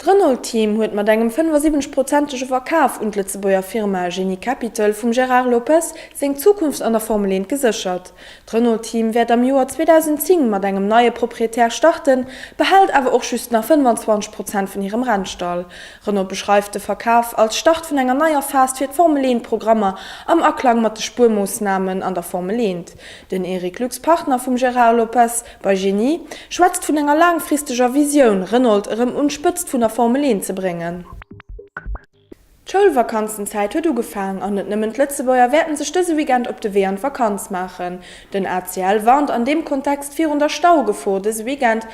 D'Renault-Team huet mat engem 75 prozentege Verkaf un d'Lëtzebuerger Firma Genie Capital vum Gérard Lopez seng Zukunft an der Formel 1 geséchert. D'Renault-Team wäert am Joer 2010 mat engem neie Proprietär starten, behält awer och just nach 25 Prozent vun hirem Rennstall. Renault beschreift de Verkaf als Start vun enger neier Phas fir d'Formel 1 Programmer am Aklang mat de Spuermoossnamen an der Formel 1. Den Eric Lux, Partner vum Gérard Lopez bei Genie, schwätzt vun enger laangfristeger Visioun, Renault erëm un d'Spëtzt vun der Formel 1 ze bréngen. D'Schoulvakanzenzäit huet ugefaang an net nëmmen d'Lëtzebuerger wäerten sech dëse Weekend op de Wee an d'Vakanz maachen. Den ACL warnt an deem Kontext virun der Staugefor dëse Weekend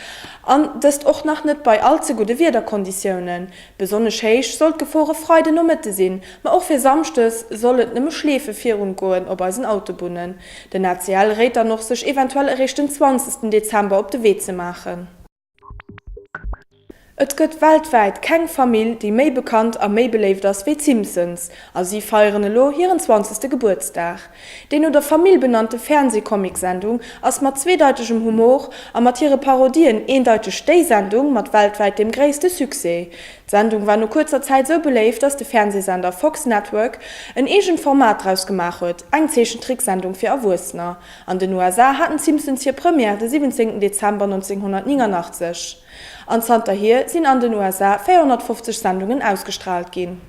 an dëst och nach net bei all ze gudde Wiederkonditiounen. Besonnesch héich soll d'Gefor e Freiden Nomëtte sinn, ma och fir Samschdes soll et nëmme Schleefe virun goen op eisen Autobunnen. Den ACL réit dann och sech eventuell eréischt den 20 Dezember op de Wee ze maachen. Et gëtt weltwäit keng Famill, déi méi bekannt a méi beléift ass wéi d'Simpsons, a si feieren elo hiren zwanzegste Gebuertsdag. Déi no der Famill benannte Fernseh-Comic-Sendung ass mat zweedeitegem Humor a mat hire Parodien eendeiteg déi Sendung mat weltwäit dem gréisste Succès. D'Sendung war no kuerzer Zäit sou beléift, dass de Fernsehsender Fox Network en eegent Format draus gemaach huet, eng Zeechentricksendung fir Erwuessener. An den USA haten d'Simpsons hir Première de 17 Dezember 1989 an zanterhier sinn an den USA 450 Sendungen ausgestraalt ginn.